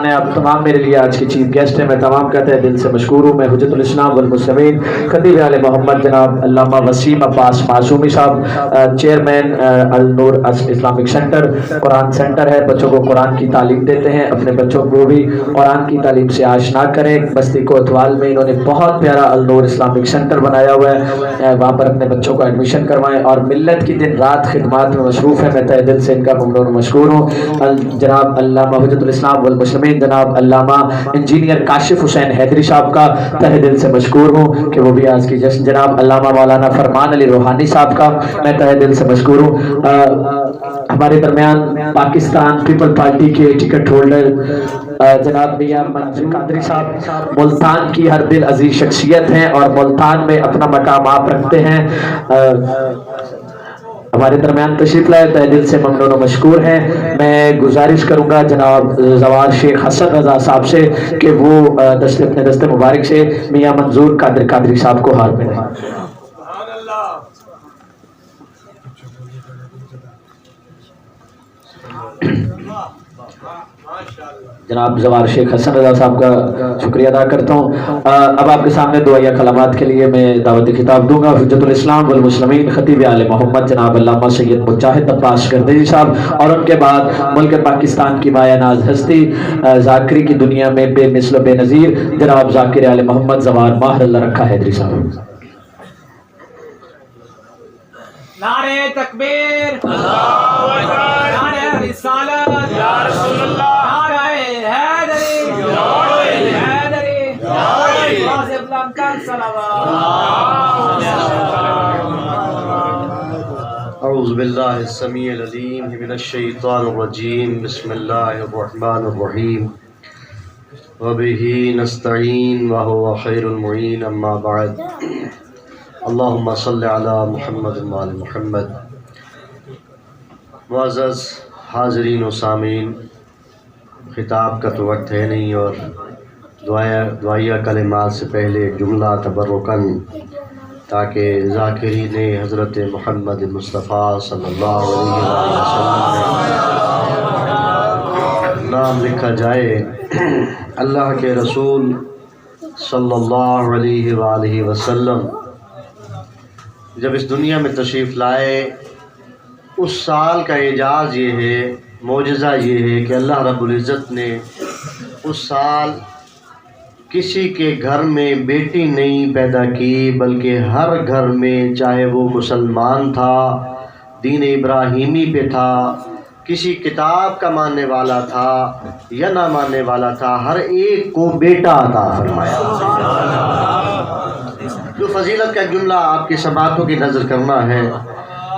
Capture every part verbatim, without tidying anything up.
آپ تمام میرے لیے آج کے چیف گیسٹ ہیں، میں تمام کا تہہ دل سے مشکور ہوں۔ میں حجت الاسلام والمسلمین خطیب آل محمد جناب علامہ وسیم عباس معصومی صاحب، آ، چیئرمین، آ، النور اس-، اسلامک سینٹر، قرآن سینٹر ہے، بچوں کو قرآن کی تعلیم دیتے ہیں، اپنے بچوں کو بھی قرآن کی تعلیم سے آشنا کریں۔ بستی کوتوال میں انہوں نے بہت پیارا النور اسلامک سینٹر بنایا ہوا ہے، آ، وہاں پر اپنے بچوں کو ایڈمیشن کروائیں اور ملت کی دن رات خدمات میں مصروف ہیں۔ میں تہہ دل سے ان کا ممنون و مشکور ہوں۔ ال-، جناب علامہ حجت الاسلام والمسلمین جناب علامہ انجینئر کاشف حسین حیدری صاحب کا تہہ دل سے مشکور ہوں کہ وہ بھی آج کی جشن، جناب علامہ مولانا فرمان علی روحانی صاحب کا میں تہہ دل سے مشکور ہوں۔ آ، ہمارے درمیان پاکستان پیپل پارٹی کے ٹکٹ ہولڈر، آ، جناب میاں منظور قادری صاحب ملتان کی ہر دل عزیز شخصیت ہیں اور ملتان میں اپنا مقام آپ رکھتے ہیں۔ آ، ہمارے درمیان تشریف لائے، تہہ دل سے ممنون و مشکور ہیں۔ میں گزارش کروں گا جناب زوار شیخ حسن رضا صاحب سے کہ وہ، آ، دست، اپنے دست مبارک سے میاں منظور قادر قادری صاحب کو ہار پہنائیں۔ جناب زوار شیخ حسن رضا صاحب کا شکریہ ادا کرتا ہوں۔ آ، اب آپ کے سامنے دعائیہ کلمات کے لیے میں دعوت خطاب دوں گا حجت الاسلام والمسلمین خطیب آل محمد جناب علامہ سید مجاہد عباس گردیجی صاحب، اور ان کے بعد ملک پاکستان کی مایہ ناز ہستی، آ، ذاکری کی دنیا میں بے مثل و بے نظیر جناب ذاکر آل محمد زوار ماہر اللہ رکھا حیدری صاحب۔ نعرہ تکبیر، اللہ اکبر، نعرہ رسالت، یا رسول اللہ، نعرہ حیدری، یا حیدری، یا حیدری، آواز بلند کر صلوات۔ اعوذ باللہ السمیع العلیم من الشیطان الرجیم، بسم اللہ الرحمن الرحیم۔ وبه نستعين وهو خير المعين، أما بعد، اللهم صل على محمد وآل محمد۔ معزز حاضرین و سامعین، خطاب کا تو وقت ہے نہیں اور دعائیہ، دعائیہ کلمات سے پہلے جملہ تبرکاً تاکہ ذاکرین حضرت محمد مصطفیٰ صلی اللہ علیہ وآلہ وسلم کا نام لکھا جائے۔ اللہ کے رسول صلی اللہ علیہ وآلہ وسلم جب اس دنیا میں تشریف لائے، اس سال کا اعجاز یہ ہے، معجزہ یہ ہے کہ اللہ رب العزت نے اس سال کسی کے گھر میں بیٹی نہیں پیدا کی، بلکہ ہر گھر میں، چاہے وہ مسلمان تھا، دین ابراہیمی پہ تھا، کسی کتاب کا ماننے والا تھا یا نہ ماننے والا تھا، ہر ایک کو بیٹا عطا فرمایا۔ جو فضیلت کا جملہ آپ کی سماعتوں کی نذر کرنا ہے،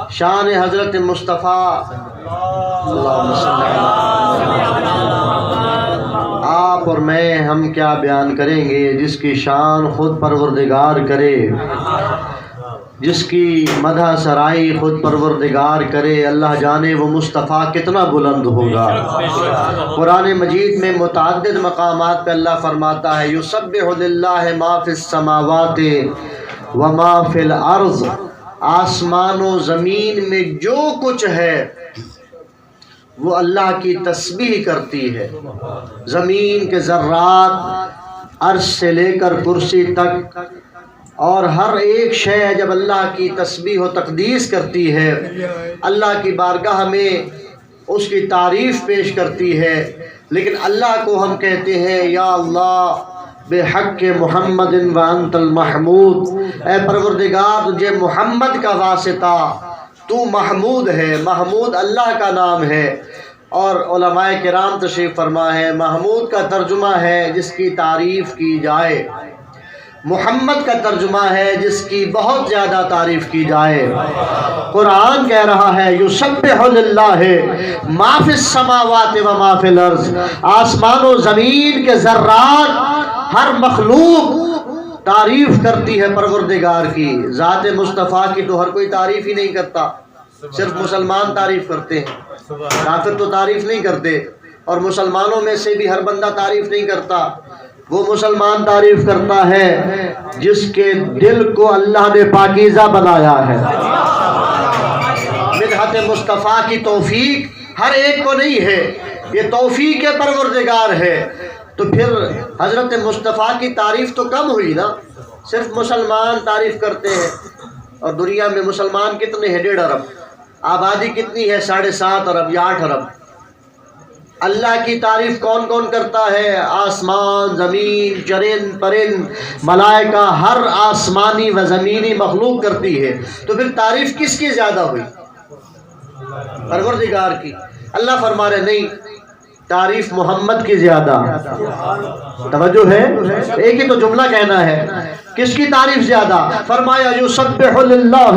شان حضرت مصطفیٰ، اللہم صل علی محمد۔ آپ اور میں، ہم کیا بیان کریں گے، جس کی شان خود پروردگار کرے، جس کی مدح سرائی خود پروردگار کرے، اللہ جانے وہ مصطفیٰ کتنا بلند ہوگا۔ قرآن مجید میں متعدد مقامات پہ اللہ فرماتا ہے، یسبح للہ ما فی السماوات و ما فی الارض، آسمان و زمین میں جو کچھ ہے، وہ اللہ کی تسبیح کرتی ہے۔ زمین کے ذرات، عرش سے لے کر کرسی تک، اور ہر ایک شے جب اللہ کی تسبیح و تقدیس کرتی ہے، اللہ کی بارگاہ میں اس کی تعریف پیش کرتی ہے، لیکن اللہ کو ہم کہتے ہیں، یا اللہ، بحق محمد و انت المحمود، اے پروردگار، تجھے محمد کا واسطہ، تو محمود ہے، محمود اللہ کا نام ہے۔ اور علماء کرام تشریف فرما ہے، محمود کا ترجمہ ہے جس کی تعریف کی جائے، محمد کا ترجمہ ہے جس کی بہت زیادہ تعریف کی جائے۔ قرآن کہہ رہا ہے، یسبح للہ ما فی السماوات و ما فی الارض، آسمان و زمین کے ذرات، ہر مخلوق تعریف کرتی ہے پروردگار کی۔ ذات مصطفیٰ کی تو ہر کوئی تعریف ہی نہیں کرتا، صرف مسلمان تعریف کرتے ہیں، کافر تو تعریف نہیں کرتے، اور مسلمانوں میں سے بھی ہر بندہ تعریف نہیں کرتا۔ وہ مسلمان تعریف کرتا ہے جس کے دل کو اللہ نے پاکیزہ بنایا ہے۔ مدحت مصطفیٰ کی توفیق ہر ایک کو نہیں ہے، یہ توفیق پروردگار ہے۔ تو پھر حضرت مصطفیٰ کی تعریف تو کم ہوئی نا، صرف مسلمان تعریف کرتے ہیں۔ اور دنیا میں مسلمان کتنے ہیں؟ ڈیڑھ ارب۔ آبادی کتنی ہے؟ ساڑھے سات ارب یا آٹھ ارب۔ اللہ کی تعریف کون کون کرتا ہے؟ آسمان، زمین، چرند پرند، ملائکہ، ہر آسمانی و زمینی مخلوق کرتی ہے۔ تو پھر تعریف کس کی زیادہ ہوئی؟ پروردگار کی۔ اللہ فرما رہے، نہیں، تعریف محمد کی زیادہ۔ توجہ ہے؟ ایک ہی تو جملہ کہنا ہے، کس کی تعریف زیادہ؟ فرمایا، یسبح للہ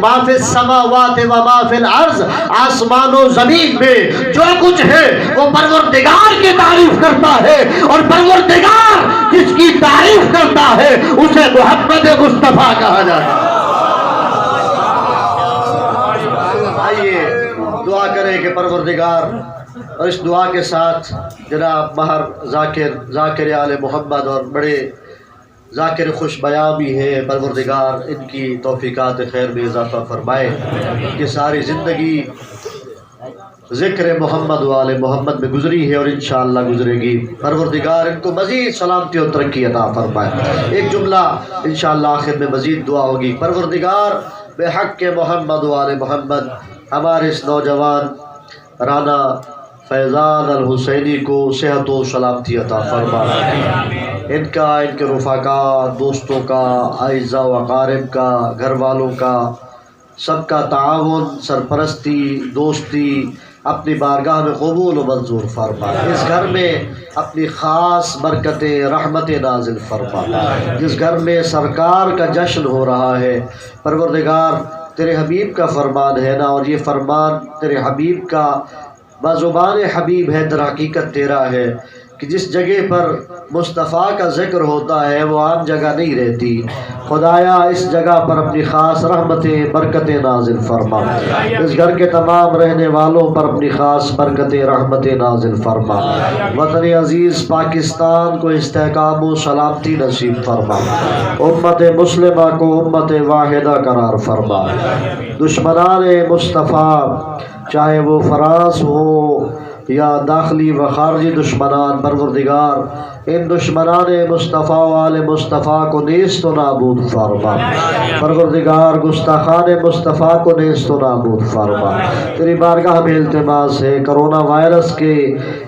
ما فی السماوات و ما فی الارض، آسمان و زمین میں جو کچھ ہے وہ پروردگار کی تعریف کرتا ہے، اور پروردگار جس کی تعریف کرتا ہے اسے محمد مصطفیٰ کہا جاتا ہے۔ آئیے دعا کریں کہ پروردگار، اور اس دعا کے ساتھ جناب ماہر ذاکر، ذاکر آل محمد اور بڑے ذاکر خوش بیان بھی ہیں، پروردگار ان کی توفیقات خیر میں اضافہ فرمائے کہ ساری زندگی ذکر محمد و آل محمد میں گزری ہے اور انشاءاللہ گزرے گی۔ پروردگار ان کو مزید سلامتی اور ترقی عطا فرمائے۔ ایک جملہ انشاءاللہ آخر میں مزید دعا ہوگی۔ پروردگار، بحق محمد و آل محمد، ہمارے اس نوجوان رانا فیضان الحسینی کو صحت و سلامتی عطا فرما۔ ان کا، ان کے رفقا، دوستوں کا، اعزا و اقارب کا، گھر والوں کا، سب کا تعاون، سرپرستی، دوستی اپنی بارگاہ میں قبول و منظور فرما۔ اس گھر میں اپنی خاص برکتیں، رحمتیں نازل فرما۔ جس گھر میں سرکار کا جشن ہو رہا ہے، پروردگار، تیرے حبیب کا فرمان ہے نا، اور یہ فرمان تیرے حبیب کا بزبان حبیب ہے، در حقیقت تیرا ہے، کہ جس جگہ پر مصطفیٰ کا ذکر ہوتا ہے وہ عام جگہ نہیں رہتی۔ خدایا، اس جگہ پر اپنی خاص رحمتیں، برکتیں نازل فرما۔ اس گھر کے تمام رہنے والوں پر اپنی خاص برکتیں، رحمتیں نازل فرما۔ وطن عزیز پاکستان کو استحکام و سلامتی نصیب فرما۔ امت مسلمہ کو امت واحدہ قرار فرما۔ دشمنان مصطفیٰ، چاہے وہ فرانس ہو یا داخلی و خارجی دشمنان، پروردگار، ان دشمنان مصطفیٰ و آل مصطفیٰ کو نیست و نابود فرما۔ پروردگار، گستاخان مصطفیٰ کو نیست و نابود فرما۔ تیری بارگاہ میں التماس ہے، کرونا وائرس کے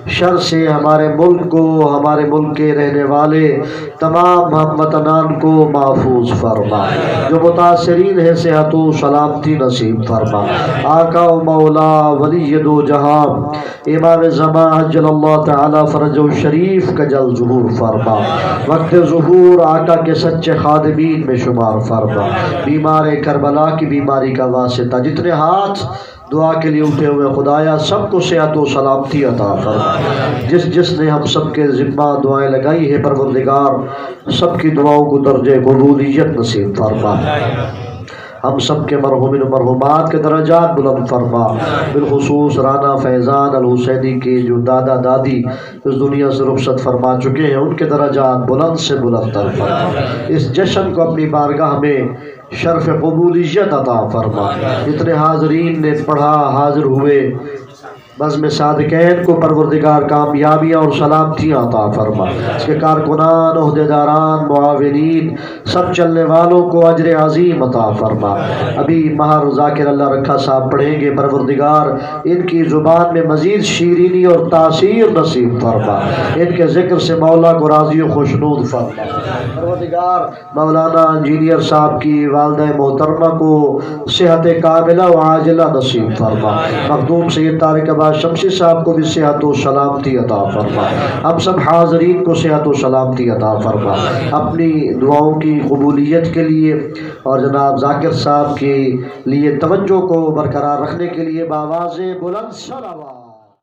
شر سے ہمارے ملک کو، ہمارے ملک کے رہنے والے تمام ہم وطنان کو محفوظ فرما۔ جو متاثرین ہیں، صحت و سلامتی نصیب فرما۔ آقا و مولا ولی دو جہاں، امام زمان عجل اللہ تعالی فرجہ شریف کا جلد ظہور فرما۔ وقت ظہور آقا کے سچے خادمین میں شمار فرما۔ بیمار کربلا کی بیماری کا واسطہ جتنے ہاتھ دعا کے لیے اٹھے ہوئے، خدایا، سب کو صحت و سلامتی عطا فرما۔ جس جس نے ہم سب کے ذمہ دعائیں لگائی ہیں، پروردگار، سب کی دعاؤں کو درجہ قبولیت نصیب فرما۔ ہم سب کے مرحومین و مرحومات کے درجات بلند فرما۔ بالخصوص رانا فیضان الحسینی کے جو دادا دادی اس دنیا سے رخصت فرما چکے ہیں، ان کے درجات بلند سے بلند تر فرما۔ اس جشن کو اپنی بارگاہ میں شرف قبولیت عطا فرما۔ جتنے حاضرین نے پڑھا، حاضر ہوئے، بزم صادقین کو پروردگار کامیابیاں اور سلامتیاں عطا فرما۔ اس کے کارکنان، عہدیداران، معاونین، سب چلنے والوں کو اجر عظیم عطا فرما۔ ابھی ماہر ذاکر اللہ رکھا صاحب پڑھیں گے، پروردگار ان کی زبان میں مزید شیرینی اور تاثیر نصیب فرما۔ ان کے ذکر سے مولا کو راضی و خوشنود فرما۔ پروردگار، مولانا انجینئر صاحب کی والدہ محترمہ کو صحت کاملہ و عاجلہ نصیب فرما۔ مخدوم سید طارق عباس شمسی صاحب کو بھی صحت و سلامتی عطا فرما۔ ہم سب حاضرین کو صحت و سلامتی عطا فرما۔ اپنی دعاؤں کی قبولیت کے لیے اور جناب ذاکر صاحب کے لیے توجہ کو برقرار رکھنے کے لیے بآواز بلند صلوات۔